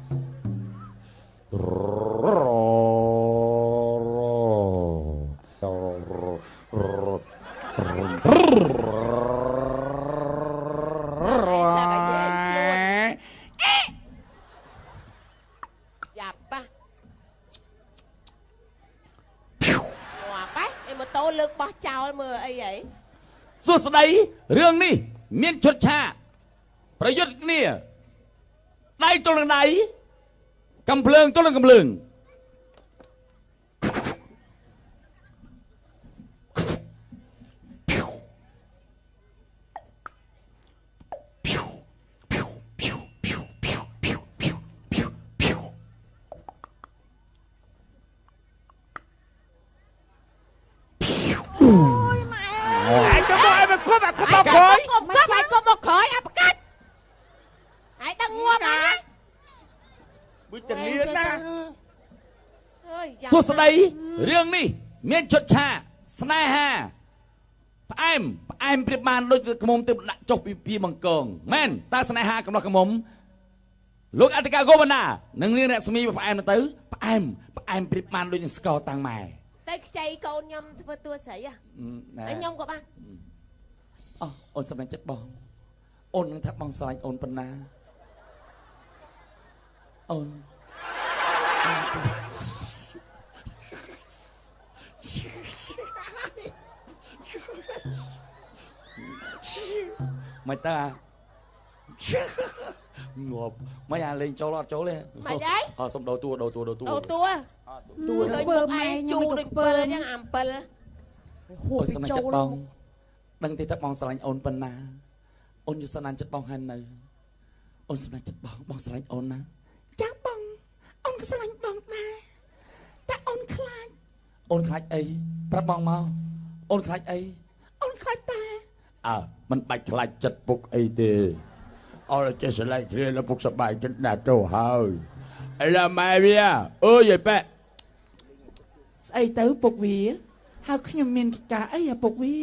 យ៉ាប់ប៉ះងាប់ប៉ះឯម៉ូតូលើកបោះចោលមើលអីហី សួស្តីរឿងនេះមានឈុតឆាកប្រយុទ្ធគ្នាដៃទល់នឹងដៃកំភ្លើងទល់នឹងកំភ្លើង អូយម៉ែ ឯងទៅមកឲ្យវាគប់អាគប់មកក្រោយ កុំគប់ឲ្យកុំមកក្រោយអាប្រកាច់ឯងដឹងងាប់ណា មួយតលៀនណា សួស្តីរឿងនេះមានឈុតឆាកស្នេហាផ្អែមផ្អែមប្រៀបបានដូចក្មុំទើបដាក់ចុះពីបង្កងមែនតើស្នេហាកំឡោះក្មុំលោកអធិការគោបណ្ដានិងនាងរស្មីផ្អែមទៅផ្អែមផ្អែមប្រៀបបានដូចនឹងស្ករតាំងម៉ែ ទៅខ្ចីកូនខ្ញុំធ្វើតួស្រីហ៎ខ្ញុំក៏បាន អោះអូនសម្លាញ់ចិត្តបងអូននឹងថាបងស្រឡាញ់អូនប៉ុណ្ណាអូនមិនតើងាប់មិនអាលេងចូលអត់ចូលទេ មិនអី អសុំដូរតួដូរតួដូរតួ ដូរតួ តួ ឃើញមុខឯងជូរដូចពិលអញ្ចឹងអា7 ហួស អូនសម្លាញ់ ចូល ចិត្តបងដឹងទេថាបងស្រឡាញ់អូនប៉ុណ្ណាអូនយល់ស្រឡាញ់ចិត្តបងហើយនៅអូនសម្លាញ់ចិត្តបងបងស្រឡាញ់អូនណាចាបងអូនក៏ស្រឡាញ់បងដែរតែអូនខ្លាចអូនខ្លាចអីប្រាប់បងមកអូនខ្លាចអីអូនខ្លាចតាអើមិនបាច់ខ្លាចចិត្តពុកអីទេ អរចេះស្រឡាញ់គ្នាแล้วពុកសប្បាយចិត្តណាស់ទៅហើយឥឡូវម៉ែវាអើយឯប៉ែ ស្អីទៅពុកវាហៅខ្ញុំមានកិច្ចការអីអាពុកវា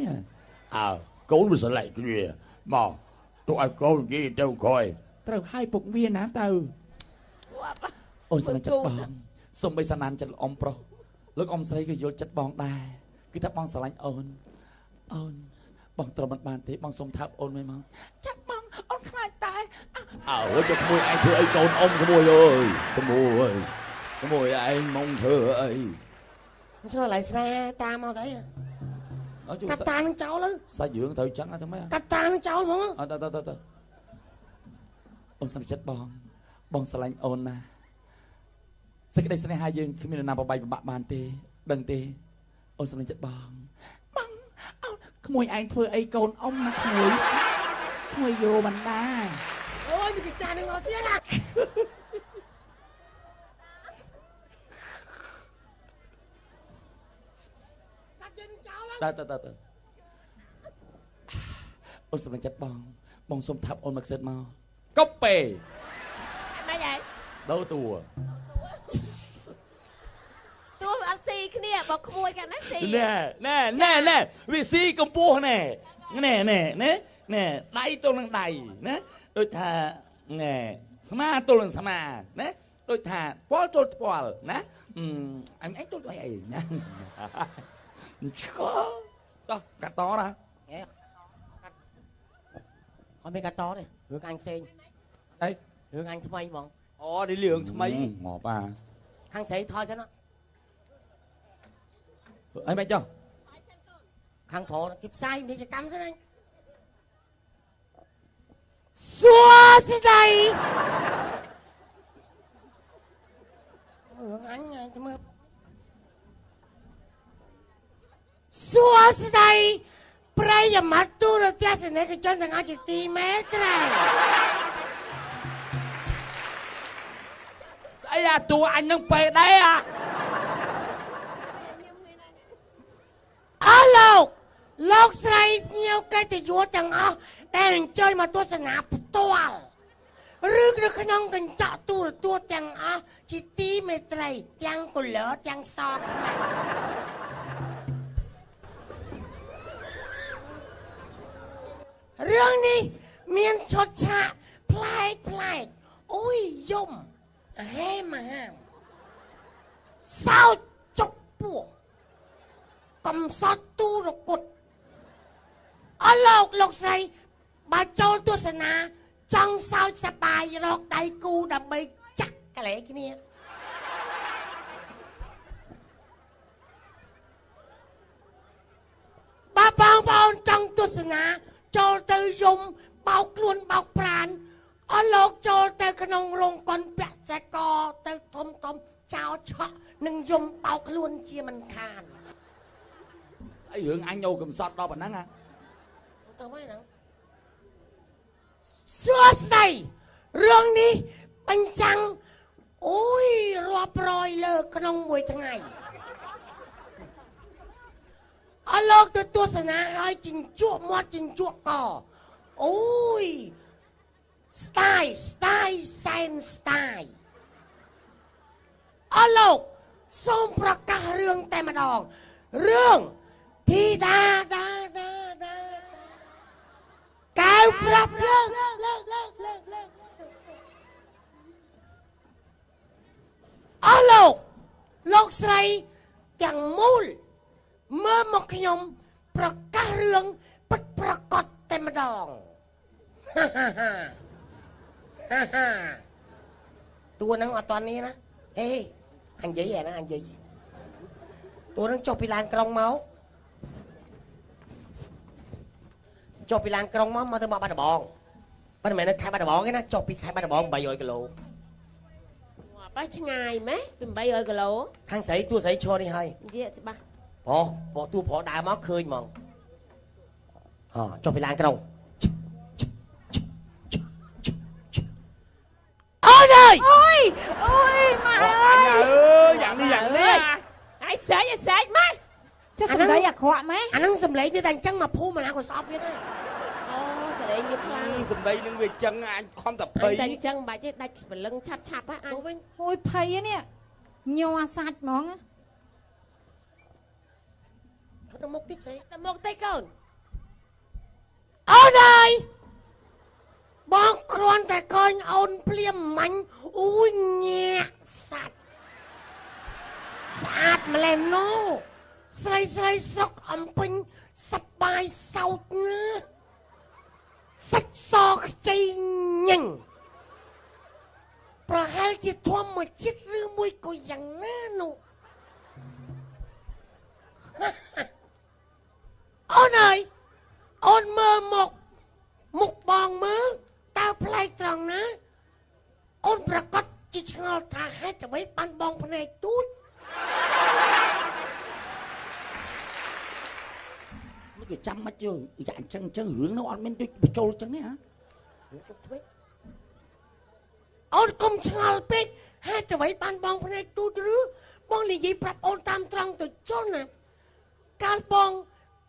អើកូនវាស្រឡាញ់គ្នាមក ទុកឲ្យកូននិយាយទៅក្រោយ ត្រូវឲ្យពុកវាណាទៅ អូនស្រឡាញ់ចិត្តបងសូម្បីសាណានចិត្តល្អំប្រុសលោកអ៊ំស្រីក៏យល់ចិត្តបងដែរគឺថាបងស្រឡាញ់អូនអូនបងទ្រាំមិនបានទេបងសុំថាប់អូនមួយមក ចាប់បងអូនខ្លាចតែ អើចុះក្មួយឯងធ្វើអីកូនអ៊ំក្មួយអើយក្មួយក្មួយឯងមកធ្វើអី ចូលឡៃស្នេហ៍តាមមកទៅ អើជួយ កាត់តានឹងចោលទៅ សាច់រឿងត្រូវចឹងអត់ទៅម៉េច កាត់តានឹងចោលហ្មង អត់ទៅទៅទៅអូនស្រឡាញ់ចិត្តបងបងស្រឡាញ់អូនណាសេចក្តីស្នេហាយើងគ្មាននរណាបបាយពិបាកបានទេដឹងទេអូនស្រឡាញ់ចិត្តបង បងអូនក្មួយឯងធ្វើអីកូនអ៊ំណាក្មួយក្មួយយោបណ្ដា អូយវាកាចានឹងមកទៀតណាកាត់យើងចោល ទៅទៅទៅទៅអូនស្រឡាញ់ចិត្តបងបងសុំថាប់អូនមកសិតមកកុបពេ ម៉េចហើយ ដូរតួ តួវាអត់ស៊ីគ្នាបើក្មួយកាលណាស៊ី ណែណែណែណែវាស៊ីកម្ពស់ណែណែណែណែណែដៃទល់នឹងដៃណាដូចថាណែស្មាទល់នឹងស្មាណាដូចថាពាល់ទល់ពាល់ណាអញអញទល់អីអីណាឆ្កតោះកាត់តណា អត់មានកាត់តទេរឿងអញផ្សេង អី រឿងអញថ្មីហ្មង អូនេះរឿងថ្មី ងាប់អា ខាងស្រីថយសិន អីមិនចុះ ខាងប្រុសគេផ្សាយពាណិជ្ជកម្មសិនអញសួស្តីរឿងអញអញធ្វើសួស្តីប្រិយមិត្តទូរទស្សនិកជនទាំងអស់ជាទីមេត្រី ស្អីអាតួអញនឹងពេដែរអា អស់លោកលោកស្រីភ្ញៀវកិត្តិយសទាំងអស់ដែលអញ្ជើញមកទស្សនាផ្ទាល់ឬនៅក្នុងកញ្ចក់ទូរទស្សន៍ទាំងអស់ជាទីមេត្រីទាំងកូល័រទាំងសខ្មៅរឿងនេះមានឈុតឆាកប្លែកប្លែកអូយយំហេមហាមសោចចុកពោះកំសត់ទូរគុតអស់លោកលោកស្រីបើចូលទស្សនាចង់សោចសប្បាយរកដៃគូដើម្បីចាក់កលែគ្នាបើបងប្អូនចង់ទស្សនាចូលទៅយំបោកខ្លួនបោកប្រានអស់លោកចូលទៅក្នុងរោងកុនពាក់ចែកទៅធំធំចោលឆក់និងយំបោកខ្លួនជាមិនខាន ស្អីរឿងអញអូកំសត់ដល់ប៉ុណ្ណឹងអា ទៅវិញហ្នឹងសួស្តីរឿងនេះបញ្ចាំងអូយរាប់រយលើកក្នុងមួយថ្ងៃអស់លោកទៅទស្សនាហើយជញ្ជក់មាត់ជញ្ជក់កអូយស្ទាយស្ទាយសែនស្ទាយអស់លោកសូមប្រកាសរឿងតែម្ដងរឿងធីតាដាដាដាកែវប្រាប់លើកលើកលើកលើកលើកអស់លោកលោកស្រីទាំងមូលមើលមកខ្ញុំប្រកាសរឿងពិតប្រកបតែម្ដងហាហាហាហាហាតួហ្នឹងអត់តនេះណាហេអញនិយាយណាអញនិយាយតួហ្នឹងចុះពីឡានក្រុងមកចុះពីឡានក្រុងមកមកទៅមកបាត់ដំបងប៉ុន្តែមិនមែននៅខេត្តបាត់ដំបងទេណាចុះពីខេត្តបាត់ដំបង800គីឡូ ងាប់ឆ្ងាយម៉េះពី800គីឡូ ខាងស្រីតួស្រីឈរនេះហើយ និយាយច្បាស់ ប្រុសប្រុសតួប្រុសដើរមកឃើញហ្មងហ៎ចុះពីឡានក្រុងអូយ អូយអូយម៉ែ អ អើយ ញអើយយ៉ាងនេះយ៉ាងនេះ ហើយស្រែកស្រែកម៉េះ ចុះសម្ដីអាក្រក់ម៉េះ អាហ្នឹងសំឡេងវាតែអញ្ចឹងមកភូមិណាក៏ស្អប់វាដែរ អូសលេងវាខ្លាំង សំដីនឹងវាចឹងអញខំតែភ័យ អញតែអញ្ចឹងមិនបាច់ទេដាច់ព្រលឹងឆាប់ឆាប់ហ៎អញ ទៅវិញ អូយភ័យនេះញ័រសាច់ហ្មង ទៅមុខតិចស្អី ទៅមុខតិចកូន អូនអើយ គ្រាន់តែឃើញអូនភ្លាមមាញ់អូយញាក់សាច់ស្អាតម្លេះនោះស្រីស្រីស្រុកអំពេញសប្បាយសោតណាស់សាច់សខ្ចីញញប្រហែលជាធម្មជាតិឬមួយក៏យ៉ាងណានោះ អូនអើយអូនមើលមកមុខបងមើលតើប្លែកត្រង់ណា អូនប្រកាសជាឆ្ងល់ថាហេតុអ្វីបានបងភ្នែកទូច មិនគេចាំមិនជឿយ៉ាអញ្ចឹងអញ្ចឹងរឿងនោះអត់មានដូចបញ្ចូលអញ្ចឹងនេះហ៎ អូនកុំឆ្ងល់ពេកហេតុអ្វីបានបងភ្នែកទូចឬបងនិយាយប្រាប់អូនតាមត្រង់ទៅចុះណាកាលបង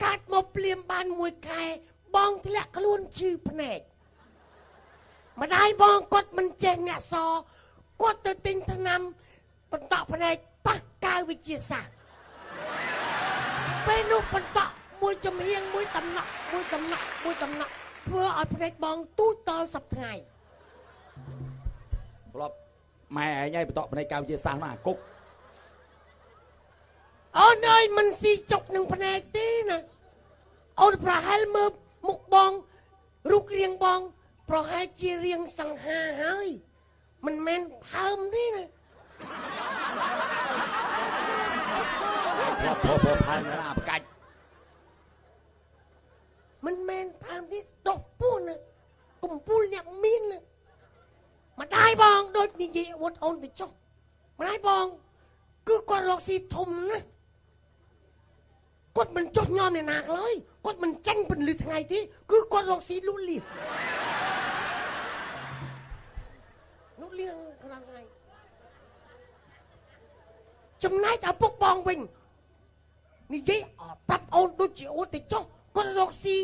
កាត់មកភ្លាមបានមួយខែបងធ្លាក់ខ្លួនឈឺភ្នែកម្ដាយបងគាត់មិនចេះអ្នកសគាត់ទៅទិញថ្នាំបន្តក់ភ្នែកប៉ះកាវវិទ្យាសាស្ត្រពេលនោះបន្តក់មួយចំហៀងមួយតំណក់មួយតំណក់មួយតំណក់ធ្វើឲ្យភ្នែកបងទូចតល់សប្តាហ៍ថ្ងៃ ធ្លាប់ម៉ែឯងហើយបន្តភ្នែកកៅជាសាសណាអាគុក អូនអើយមិនស៊ីចុកនឹងភ្នែកទេណាអូនប្រហែលមើលមុខបងរូបរាងបង ប្រហែលជារាងសង្ហាហើយមិនមែនផើមទេណា ធ្លាប់ព្រោះព្រោះផើមណាអាបកាច់ មិនមែនផើមទេដុះពោះណាកំពូលអ្នកមានណាម្ដាយបងដូចនិយាយអួតអូនទៅចុះម្ដាយបង គឺគាត់រកស៊ីធំណាស់គាត់មិនចុះញោមអ្នកណាឡើយគាត់មិនចាញ់ពន្លឺថ្ងៃទេគឺគាត់រកស៊ីលុលលៀសលុលលៀងខ្លាំងថ្ងៃចំណែកឪពុកបងវិញនិយាយអត់ប្រាប់អូនដូចជាអូនទៅចុះគាត់រកស៊ី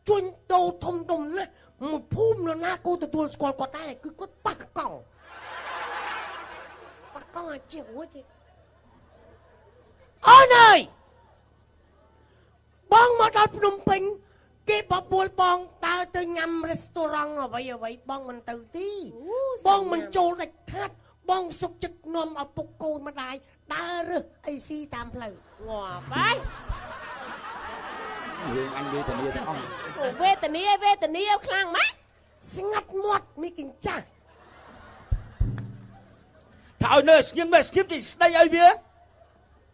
ជួញដូរធំដុំណាស់មួយភូមិនរណាគូទទួលស្គាល់គាត់ដែរគឺគាត់ប៉ះកង់ប៉ះកង់អាជារួចទេអូនអើយបងមកដល់ភ្នំពេញគេបបួលបងតើទៅញ៉ាំរេស្តូរ៉ង់អ្វីអ្វីបងមិនទៅទី បងមិនចូលដាច់ខាត់បងសុកចិត្តនាំឪពុកកូនម្ដាយដើររើសអីស៊ីតាមផ្លូវ ងាប់ហើយ រឿងអញវេទនាទាំងអស់ អូវេទនាវេទនាខ្លាំងម៉េច ស្ងាត់មាត់មីកញ្ចាស់ ថាឲ្យនៅស្ងៀមនៅស្ងៀមគេស្ដីឲ្យវា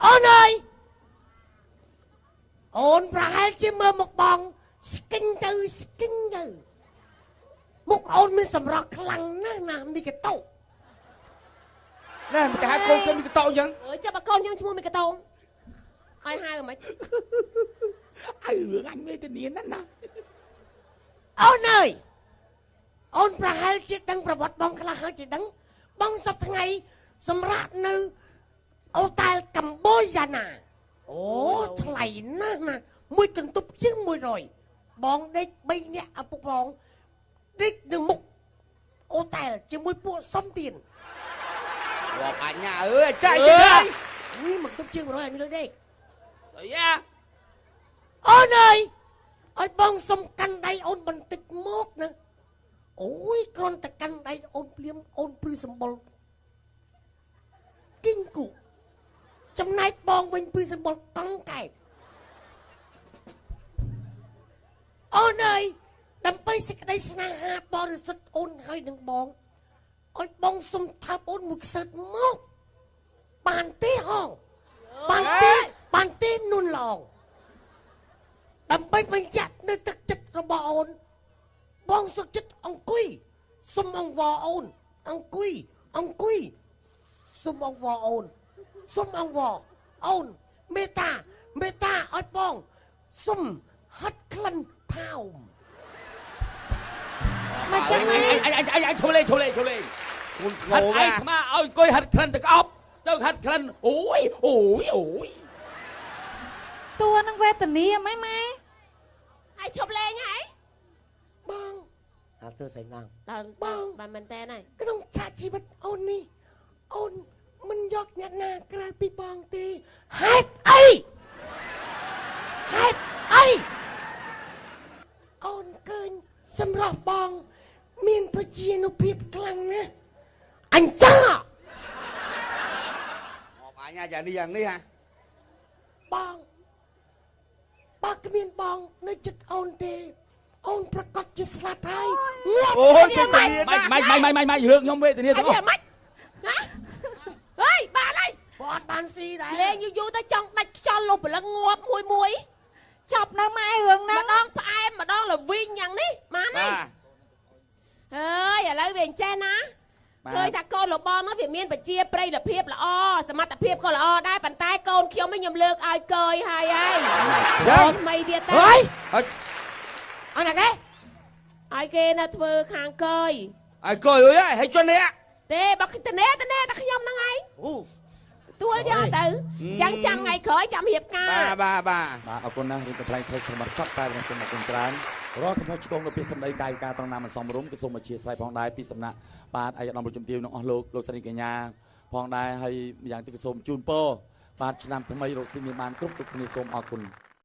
អូនអើយអូនប្រហែលជាមើលមកបងស្គិញទៅស្គិញទៅមុខអូនមានសម្រស់ខ្លាំងណាស់ណាមីកតោ ណែមិនគេហៅកូនខ្ញុំមីកតោអញ្ចឹង អើយចាប់អាកូនខ្ញុំឈ្មោះមីកតោឲ្យហៅហ្មង ឲ្យរឿងអញវេទនាណាស់ណា អូនអើយអូនប្រហែលជាដឹងប្រវត្តិបងខ្លះហើយជាដឹងបងសប្តាហ៍ថ្ងៃសម្រាប់នៅអូតែលកម្ពុជាណាអូថ្លៃណាស់ណាមួយកន្ទប់ជាង100បងដេក3នាក់ឪពុកបងដេកនៅមុខអូតែលជាមួយពួកសំទៀន រាប់អញ្ញាអើយចាយទៅហើយ វីមកទប់ជើង100ឲ្យមានលុយដេក ស្អីអា អូនអើយឲ្យបងសុំកាន់ដៃអូនបន្តិចមកណាអូយគ្រាន់តែកាន់ដៃអូនភ្លាមអូនព្រឺសម្បុរគីងគូចំណែកបងវិញព្រឺសម្បុរកង់កែបអូនអើយដើម្បីសេចក្តីស្នេហាបរិសុទ្ធអូនហើយនឹងបងឲ្យបងសុំថើបអូនមួយខ្សឹតមកបានទេហងបានទេបានទេនួនឡង ដើម្បីបញ្ជាក់នៅទឹកចិត្តរបស់អូន បងសុខចិត្តអង្គុយសុំអង្វរអូន អង្គុយអង្គុយសុំអង្វរអូនសុំអង្វរអូនមេត្តាមេត្តាឲ្យបងសុំហត់ក្លិនផោម មកចឹងណា អញអញអញអញឈប់លេងឈប់លេងឈប់លេង គុណធ្ង ហាត់ឯង ណា ស្មាឲ្យអង្គុយហាត់ក្លិនទឹកអប់ទៅហាត់ក្លិនអូយអូយអូយ តួនឹងវេទនាម៉េចម៉ែ ហើយឈប់លេងហើយ បងអត់ទៅស្អីណាង ដល់ បង បានមែនតើហើយ ក្នុងឆាកជីវិតអូននេះអូនមិនយកអ្នកណាក្រៅពីបងទេហេតុអីហេតុអីអូនឃើញសម្រស់បង មានប្រជានុភាពខ្លាំងណាស់អញចា ងាប់អញយ៉ាងនេះយ៉ាងនេះហ่ะ បងបើគ្មានបងនៅចិត្តអូនទេ អូនប្រកាសជាស្លាប់ហើយងាប់ អូយទៅធានា ម៉េចម៉េចម៉េចម៉េចម៉េចរឿងខ្ញុំវេទនា អី ទាំងអស់ វាម៉េចណាហេយបានហើយ បងអត់បានស៊ីដែរ លេងយូរយូរទៅចង់ដាច់ខ្យល់លុបព្រលឹងងាប់មួយមួយ ចប់នៅម៉ែរឿងហ្នឹង ម្ដងផ្អែមម្ដងល្វីងយ៉ាងនេះបានហើយ បាទ ហើយឥឡូវវាអញ្ចេះណាឃើញថាកូនរបស់នោះវាមានបជាប្រិយភាពល្អសមត្ថភាពក៏ល្អដែរប៉ុន្តែកូនខ្ញុំវិញខ្ញុំលើកឲ្យកយហើយហើយ យ៉ាង ថ្មីទៀតទៅ ហើយ ហើយ អនណាគេ ឲ្យគេនៅធ្វើខាងកយ ឲ្យកយអើយហើយជន់នេះ ទេបើតនេតនេតែខ្ញុំហ្នឹងឯង អូ ទួលយកទៅអញ្ចឹងចាំថ្ងៃក្រោយចាំរៀបការ បាទបាទបាទ បាទអរគុណណាស់រឿងកំ pl ែងខ្លីសម្រាប់ចប់តែខ្ញុំសូមអរគុណច្រើនរាល់កំហុសឆ្គងនៅពីសម្ដីកាយវិការត្រង់ណាមិនសមរម្យក៏សូមអធិស្ឋានផងដែរពីសំណាក់បាទឯកឧត្តមលោកជំទាវនិងអស់លោកលោកស្រីកញ្ញាផងដែរហើយម្យ៉ាងទៀតក៏សូមជូនពរបាទឆ្នាំថ្មីរកស៊ីមានបានគ្រប់គ្រប់គ្នាសូមអរគុណ។